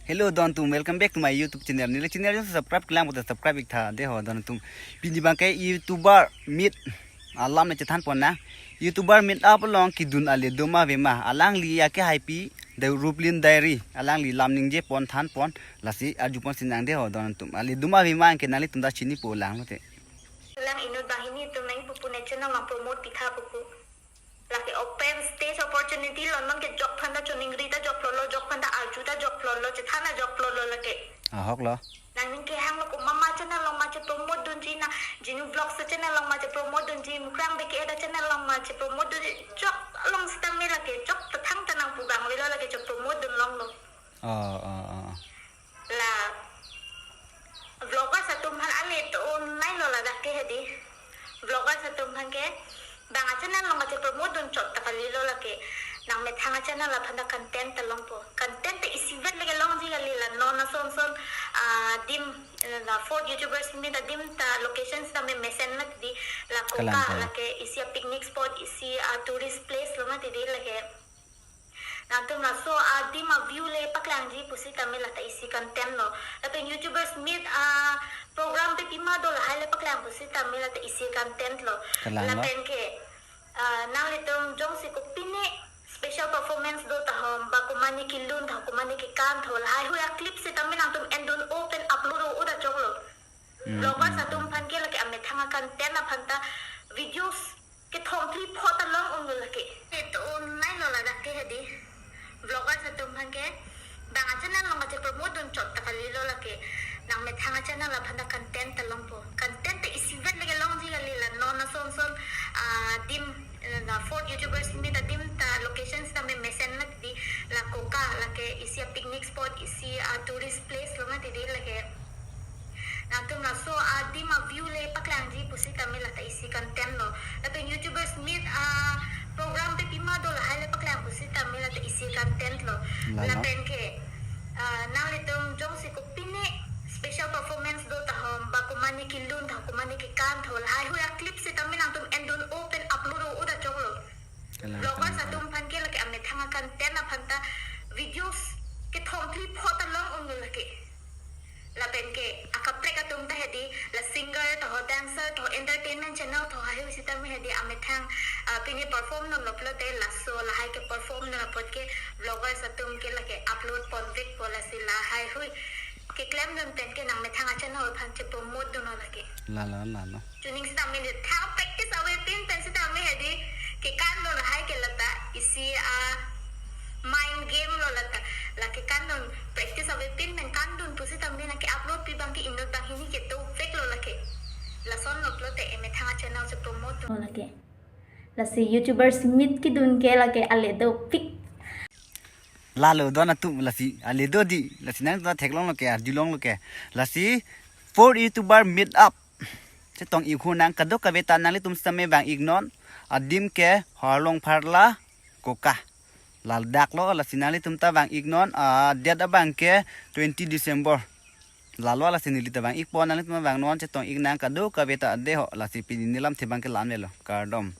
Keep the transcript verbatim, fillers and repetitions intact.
Hello, don atum, welcome back to my YouTube channel. Neli channel jongsi subscribe kelang pute subscribe ik tha, deho don atum. Pini abangke YouTuber Meet alam le chethan pon nang. YouTuber Meet up along kedun ale do ma ave ma. Alangli akehaipi The Ruplin Diary. Alangli lam ningje pon than pon. Lasi arju pon si nang, deho don atum. Ale do ma ave ma anke nanglitum ta chinipo lang lote. Lang inut banghini atum nang pupu ne channel nang promote pitha pupu. Lake open stage opportunity lo, non ke jok phanta choningri ta joklo lo, jok phanta arju ta joklo lo, chethan ta joklo lo lake. Ahok lo. Nangning kehang lo ko mama channel along ma che promote dunji, na Jinu Vlogs channel along ma che promote dunji, Mukrang Beke Eda channel along ma che promote dunji, jok along sitame lake jok ta thangta nang pu abang avelo lake che promote dun longlo. Oh, oh, oh. La vloggers atum aphan ale to online lo ladak ke hedi. Vloggers atum aphan ke bang a channel along ma che promote dun chot ta kalilo lake. Nang methang a channel aphan ta content ta longpo. Content ta isivet lake longji kali, la non ason son, ah, adim, eh, la Fourth YouTubers Meet adim ta locations ta me mesen mat di, la Kalang koka, kalang. Lake isi a picnic spot, isi a tourist place lo mat di lake. Nangtum laso adim a view le paklangji pusitame lata isi content lo. Lapen YouTubers Meet a program pe pima do lahai le paklang pusitame lata isi content lo. Kalang lo. Lapen ke, ah, nanglitum jongsi kopine special performance do tahom, ba komane kelun tha, komane kekan tho, lahaihui a clip sitame nangtum endun open upload o uda choklo. Hmm, vloggers, hmm, atum aphan ke lake amethang a content aphan ta videos kethom phli pho ta long onglo lake. Te to online lo ladak ke hedi. Vloggers atum aphan ke bang a channel along ma che promote dun chot ta kalilo lake. Nang methang a channel aphan ta content ta longpo. Content ta isivet lake longji kali, la non ason son, ah, adim, eh, la Fourth YouTubers Meet adim ta locations ta me mesen mat di, la koka, lake isi a picnic spot, isi a tourist place lo mat di lake. Nangtum laso adim a view le paklangji pusitame lata isi content lo. Lapen YouTubers Meet a program pe pima do lahai le paklang pusitame lata isi content lo. Lalo. Lapen ke, ah, nanglitum jongsi kopine special performance do tahom, ba komane kelun tha, komane kekan tho, lahaihui a clip sitame nangtum endun open upload o uda choklo. Kalang, vloggers, kalang, atum aphan ke lake amethang a content aphan ta videos kethom phli pho ta long onglo lake. Lapen ke akaprek atum ta hedi, la singer tho, dancer tho, entertainment channel tho, lahaihui sitame hedi amethang, ah, pini perform non lo pulote laso lahai ke perform non apot ke vloggers atum ke lake upload ponvekpo, lasi lahaihui keklem dun pen ke nang methang a channel aphan che promote dun lo lake. Lalo, lalo. Chuning sitame ne thang practice avepin pen sitame hedi kekan dun lahai ke lata isi a mind game lo lata. La kekan dun practice avepin pen kan dun pusitame nang ke upload pi abang ke inut banghini ke dovek lo lake. Lason lo pulote emethang a channel che promote dun lo lake. Lasi YouTubers Meet kedun ke lake ale dopik. Lalo don atum, lasi ale do di, lasi nangtum ta theklong lo ke, arjulong lo ke. Lasi Fourth YouTuber Meet up chetong ik hu nang kadokave ta, nanglitum sitame vang iknon, adim ke Harlong Pharla koka. Ladak lo, lasi nanglitum ta vang iknon, ah, date abang ke twenty December. Lalo, lasi neli ta vang ikpo, nanglitum vangnon, chetong ik nang kadokave ta, deho, lasi pini nelamthe abang ke la-an avelo, kardom.